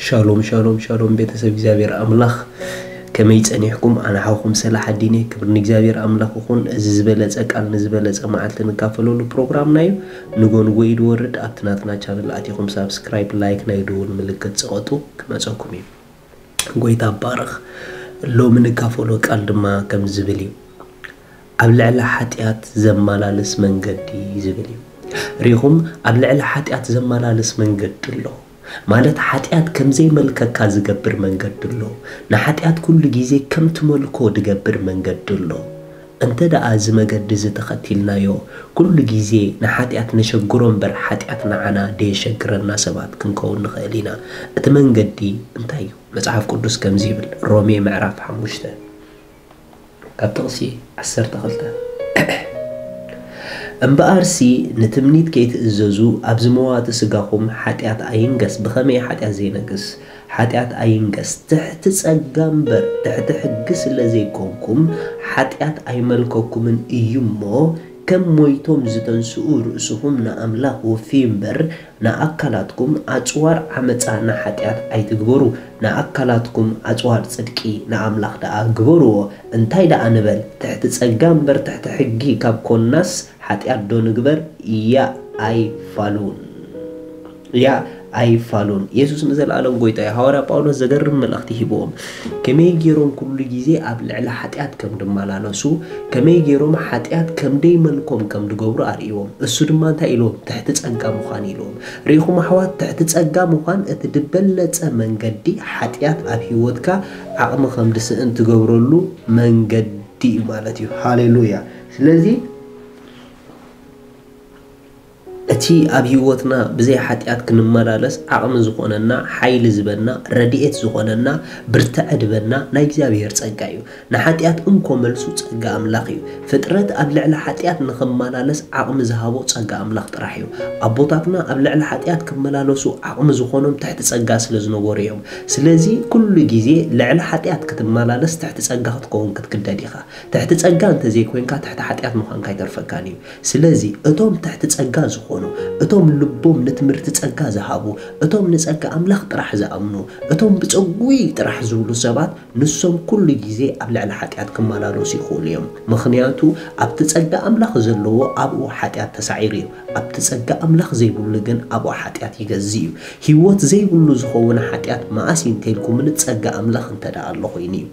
ሻሎም ሻሎም ሻሎም፣ ቤተሰብ እግዚኣብሔር ኣምላኽ፣ ከመይ ጸኒሕኩም? ኣነ ሓውኩም ሰላሕ ኣዲነ። ክብሪ ንእግዚኣብሔር ኣምላኽ ይኹን። እዚ ዝበለጸ ቃል ንዝበለጸ መዓልቲ ንካፈለሉ ፕሮግራምና እዩ። ንጎ ንጎ እዩ ድወርድ። ኣብቲ ናትና ቻነል ኣቲኹም ሳብስክራይብ፣ ላይክ፣ ናይ ደወል ምልክት ጽቐጡ፣ ክመጸኩም እዩ። ጎይታ ባረኽ። ሎሚ ንካፈሎ ቃል ድማ ከም ዝብል እዩ። ኣብ ልዕሊ ሓጢኣት ዘመላልስ መንገዲ ዝብል እዩ። ሪኹም፣ ኣብ ልዕሊ ሓጢኣት ዘመላልስ መንገዲ ኣሎ። ማለት ሓጢኣት ከም ዘይመልከካ ዝገብር መንገዲ ኣሎ። ንሓጢኣት ኩሉ ግዜ ከም ትመልኮ ዝገብር መንገዲ ኣሎ። እንተ ደኣ እዚ መገዲ እዚ ተኸቲልናዮ፣ ኩሉ ግዜ ንሓጢኣት ነሸግሮ እምበር ሓጢኣት ንዓና ደየሸግረና ሰባት ክንከውን ንኽእል ኢና። እቲ መንገዲ እንታይ እዩ? መጽሓፍ ቅዱስ ከምዚ ይብል፣ ሮሜ ምዕራፍ ሓሙሽተ ካብ ጥቕሲ ዓሰርተ ክልተ፣ እምበኣርሲ ንትምኒት ከይትእዘዙ ኣብዚ መዋቲ ስጋኹም ሓጢኣት ኣይንገስ። ብኸመይ ሓጢኣት ዘይነግስ? ሓጢኣት ኣይንገስ፣ ትሕቲ ጸጋ እምበር ትሕቲ ሕጊ ስለ ዘይኮንኩም፣ ሓጢኣት ኣይመልከኩምን እዩ እሞ፣ ከም ሞይቶም ዝተንስኡ ርእስኹም ንኣምላኽ ወፍዩ እምበር፣ ንኣካላትኩም ኣጽዋር ዓመጻ ንሓጢኣት ኣይትግበሩ፣ ንኣካላትኩም ኣጽዋር ጽድቂ ንኣምላኽ ደኣ ግበርዎ። እንታይ ደኣ ንበል? ትሕቲ ጸጋ እምበር ትሕቲ ሕጊ ካብ ኮንናስ፣ ሓጢኣት ዶ ንግበር? ያእ ኣይፋሉን። ያእ ኣይፋሉን። የሱስ ንዘለኣለም ጎይታ እዩ። ሃዋርያ ጳውሎስ ዘገርም መልእኽቲ ሂብዎም። ከመይ ገይሮም ኩሉ ግዜ ኣብ ልዕሊ ሓጢኣት ከም ድመላለሱ፣ ከመይ ገይሮም ሓጢኣት ከም ደይመልኮም ከም ድገብሩ ኣርእይዎም። እሱ ድማ እንታይ ኢልዎም? ትሕቲ ጸጋ ምዃን ኢልዎም። ርኢኹም ኣሕዋት፣ ትሕቲ ጸጋ ምዃን እቲ ዝበለጸ መንገዲ ሓጢኣት ኣብ ህይወትካ ዓቕሚ ከም ድስእን ትገብረሉ መንገዲ እዩ ማለት እዩ። ሃሌሉያ። ስለዚ እቲ ኣብ ህይወትና ብዘይ ሓጢኣት ክንመላለስ ዓቕሚ ዝኾነና፣ ሓይሊ ዝበና፣ ረድኤት ዝኾነና፣ ብርትዐ ድበና ናይ እግዚኣብሔር ጸጋ እዩ። ንሓጢኣት እንኮ መልሱ ጸጋ ኣምላኽ እዩ። ፍጥረት ኣብ ልዕሊ ሓጢኣት ንኽመላለስ ዓቕሚ ዝሃቦ ጸጋ ኣምላኽ ጥራሕ እዩ። ኣቦታትና ኣብ ልዕሊ ሓጢኣት ክመላለሱ ዓቕሚ ዝኾኖም ትሕቲ ጸጋ ስለ ዝነበሩ እዮም። ስለዚ ኩሉ ግዜ ልዕሊ ሓጢኣት ክትመላለስ ትሕቲ ጸጋ ክትከውን ክትግደድ ኢኻ። ትሕቲ ጸጋ እንተዘይኮይንካ ትሕቲ ሓጢኣት ምዃንካ ኣይተርፈካን እዩ። ስለዚ እቶም ትሕቲ ጸጋ ዝኾኑ፣ እቶም ልቦም ንትምህርቲ ጸጋ ዝሃቡ፣ እቶም ንጸጋ ኣምላኽ ጥራሕ ዝኣምኑ፣ እቶም ብጸጉይ ጥራሕ ዝብሉ ሰባት፣ ንሶም ኩሉ ግዜ ኣብ ልዕሊ ሓጢኣት ክመላለሱ ይኽእሉ እዮም። ምኽንያቱ ኣብቲ ጸጋ ኣምላኽ ዘለዎ ኣብኡ ሓጢኣት ተሳዒሩ እዩ። ኣብቲ ጸጋ ኣምላኽ ዘይብሉ ግን ኣብኡ ሓጢኣት ይገዝእ እዩ። ህይወት ዘይብሉ ዝኸውን ሓጢኣት መኣስ እዩ እንተኢልኩምኒ፣ ጸጋ ኣምላኽ እንተ ደኣ ኣሎ ኮይኑ እዩ።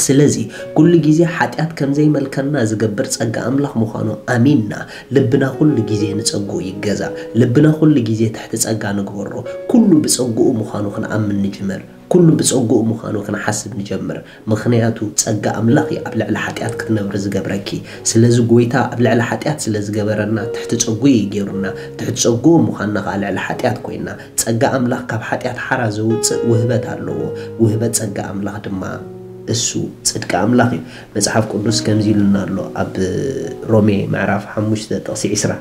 ስለዚ ኩሉ ግዜ ሓጢኣት ከም ዘይመልከና ዝገብር ጸጋ ኣምላኽ ምዃኑ ኣሚንና፣ ልብና ኩሉ ግዜ ንጸግኡ ይገዛ። ልብና ኩሉ ግዜ ትሕቲ ጸጋ ንግበሮ። ኩሉ ብጸግኡ ምዃኑ ክንኣምን ንጅምር። ኩሉ ብጸግኡ ምዃኑ ክንሓስብ ንጀምር። ምኽንያቱ ጸጋ ኣምላኽ እዩ ኣብ ልዕሊ ሓጢኣት ክትነብሪ ዝገብረኪ። ስለዚ ጎይታ ኣብ ልዕሊ ሓጢኣት ስለ ዝገበረና ትሕቲ ጸግኡ እዩ ገይሩና። ትሕቲ ጸግኡ ምዃንና ከኣ ልዕሊ ሓጢኣት ኮይንና። ጸጋ ኣምላኽ ካብ ሓጢኣት ሓራ ዘውጽእ ውህበት ኣለዎ። ውህበት ጸጋ ኣምላኽ ድማ እሱ ጽድቂ ኣምላኽ እዩ። መጽሓፍ ቅዱስ ከምዚ ኢሉና ኣሎ ኣብ ሮሜ ምዕራፍ ሓሙሽተ ጥቕሲ ዕስራ፣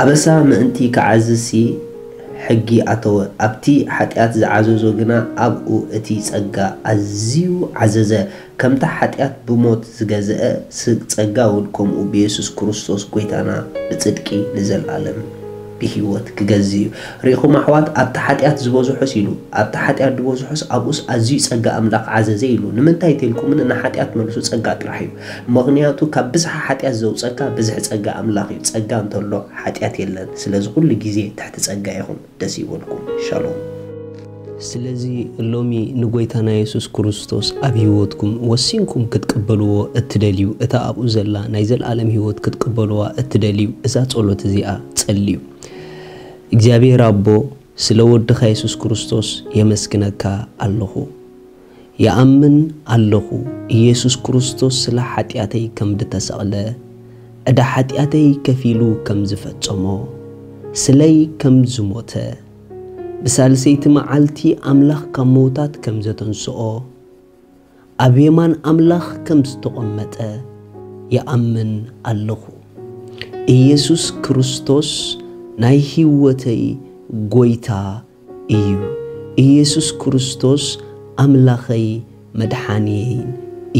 ኣበሳ ምእንቲ ክዓዝዝሲ ሕጊ ኣተወ፣ ኣብቲ ሓጢኣት ዝዓዘዞ ግና ኣብኡ እቲ ጸጋ ኣዝዩ ዓዘዘ። ከምቲ ሓጢኣት ብሞት ዝገዝአ፣ ስ-፣ ጸጋ እውን ከምኡ ብየሱስ ክርስቶስ ጐይታና ብጽድቂ ንዘለኣለም ብህይወት ክገዝእ እዩ። ርኢኹም ኣሕዋት፣ ኣብቲ ሓጢኣት ዝበዝሑስ ኢሉ፣ ኣብቲ ሓጢኣት ዝበዝሑስ ኣብኡስ ኣዝዩ ጸጋ ኣምላኽ ዓዘዘ ኢሉ። ንምንታይ ተልኩምኒ? ንሓጢኣት መልሱ ጸጋ ጥራሕ እዩ። ምኽንያቱ ካብ ብዝሒ ሓጢኣት ዘውጸካ ብዝሒ ጸጋ ኣምላኽ እዩ። ጸጋ እንተሎ ሓጢኣት የለን። ስለዚ ኩሉ ግዜ ትሕቲ ጸጋ ኢኹም። ደስ ይበልኩም። ሻሎም። ስለዚ ሎሚ ንጎይታና የሱስ ክርስቶስ ኣብ ህይወትኩም ወሲንኩም ክትቅበልዎ እትደልዩ፣ እታ ኣብኡ ዘላ ናይ ዘለኣለም ህይወት ክትቅበልዋ እትደልዩ፣ እዛ ጸሎት እዚኣ ጸልዩ። እግዚኣብሔር ኣቦ፣ ስለ ወድኻ የሱስ ክርስቶስ የመስግነካ ኣለኹ። ይኣምን ኣለኹ፣ ኢየሱስ ክርስቶስ ስለ ሓጢኣተይ ከም ድተሰቕለ፣ ዕዳ ሓጢኣተይ ከፊሉ ከም ዝፈጸሞ፣ ስለይ ከም ዝሞተ፣ ብሳልሰይቲ መዓልቲ ኣምላኽ ካብ ምዉታት ከም ዘተንስኦ፣ ኣብ የማን ኣምላኽ ከም ዝተቐመጠ ይኣምን ኣለኹ። ኢየሱስ ክርስቶስ ናይ ህይወተይ ጐይታ እዩ። ኢየሱስ ክርስቶስ ኣምላኸይ መድሓንየይን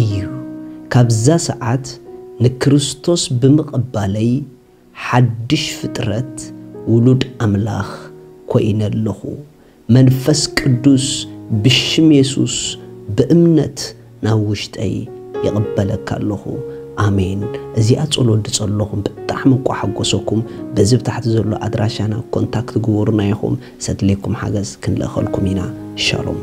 እዩ። ካብዛ ሰዓት ንክርስቶስ ብምቕባለይ ሓድሽ ፍጥረት ውሉድ ኣምላኽ ኮይነ ኣለኹ። መንፈስ ቅዱስ ብሽም የሱስ ብእምነት ናብ ውሽጠይ ይቕበለካ ኣለኹ። ኣሜን። እዚኣ ጸሎት ድጸለኹም ብጣዕሚ እኳ ሓጎሰኩም። በዚ ብታሕቲ ዘሎ ኣድራሻና ኮንታክት ግበሩና ኢኹም። ሰድሌኩም ሓገዝ ክንልእኸልኩም ኢና። ሻሎም።